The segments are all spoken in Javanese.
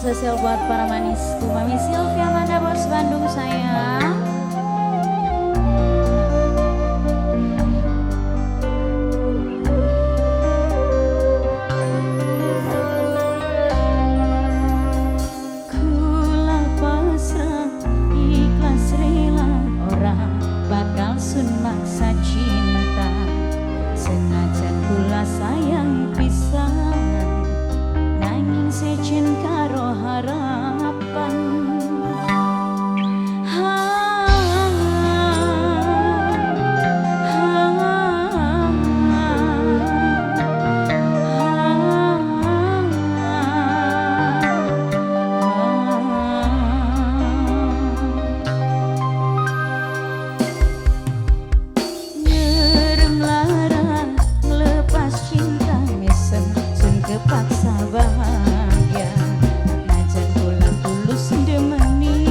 Spesial buat para manisku, Mami Sylvia Manda Bos Bandung sayang. Kula pasrah ikhlas rela ora bakal sun maksa cinta, senajan kula sayang pisan nanging sejen karo harapan. Ngerem lara ngelepas cinta mesem sun kepaksa bahagia, najan kula tulus ndemeni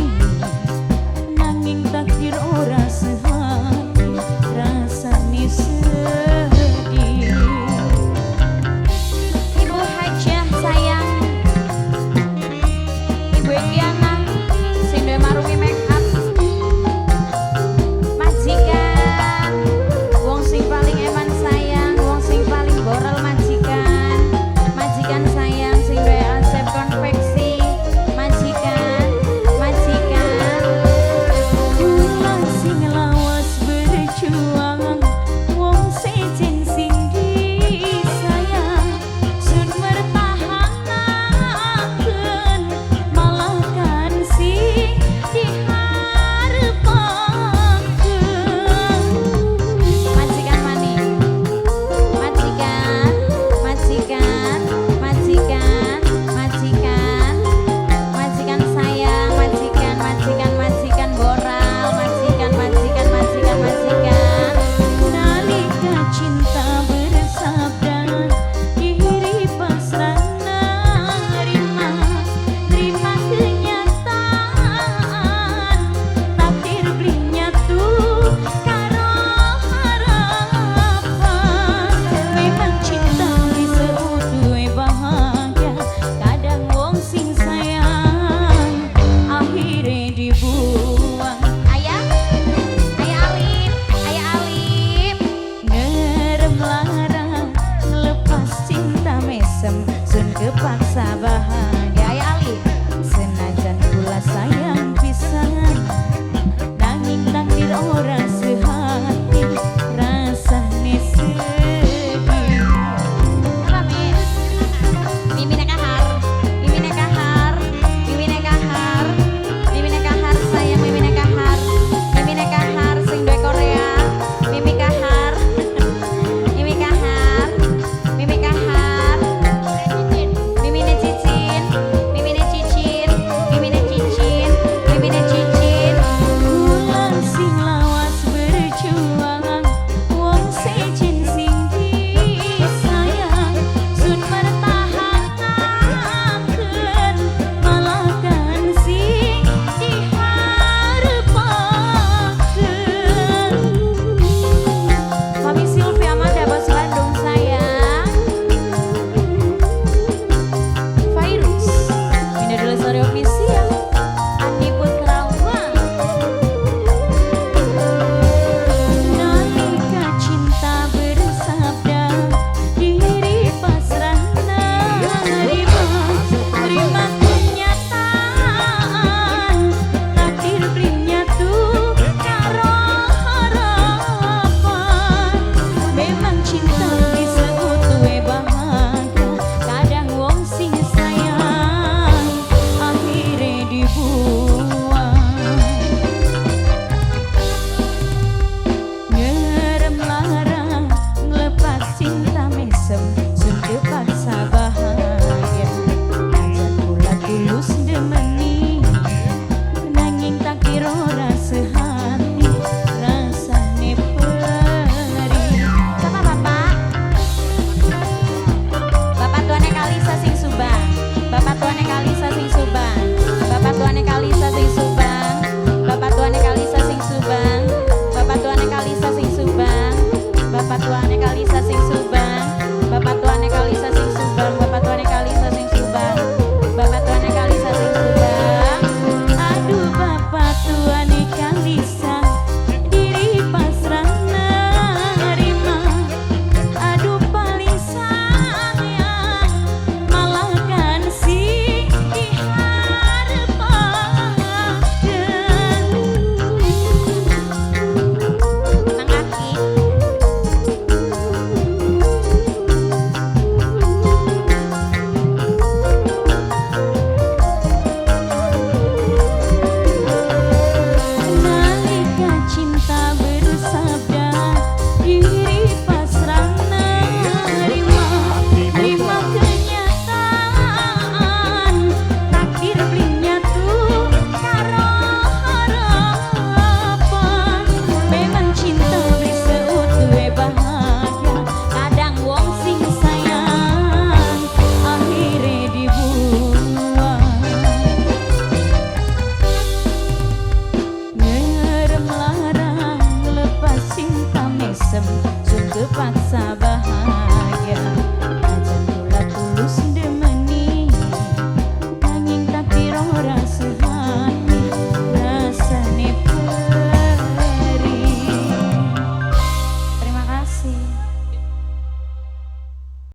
nanging takdir ora sehati rasane sedih. Ibu Hajah sayang, Ibu Ikiana sing duwe marungi make up, majikan wong sing paling eman sayang, wong sing paling borel majikan, majikan sayang sing duwe asep konveksi, majikan, majikan. Kula sing lawas berjuang, wong sejen sing disayang, sun mertahanaken malah kan sing diharepaken. Majikan maning, majikan, majikan, majikan, majikan, majikan sayang, majikan, majikan, majikan boral, majikan, majikan, majikan, majikan. Nalika cinta bersabda, diri pasrah nerima, terima kenyataan, takdir beli nyatu karo harapan. Memang cinta bisa duwe bahagia, kadang wong sing sayang akhirnya dibuang. Ayah, ayah Alif, ayah Alif. Ngerem lara lepas cinta mesem sun kepaksa bahagia.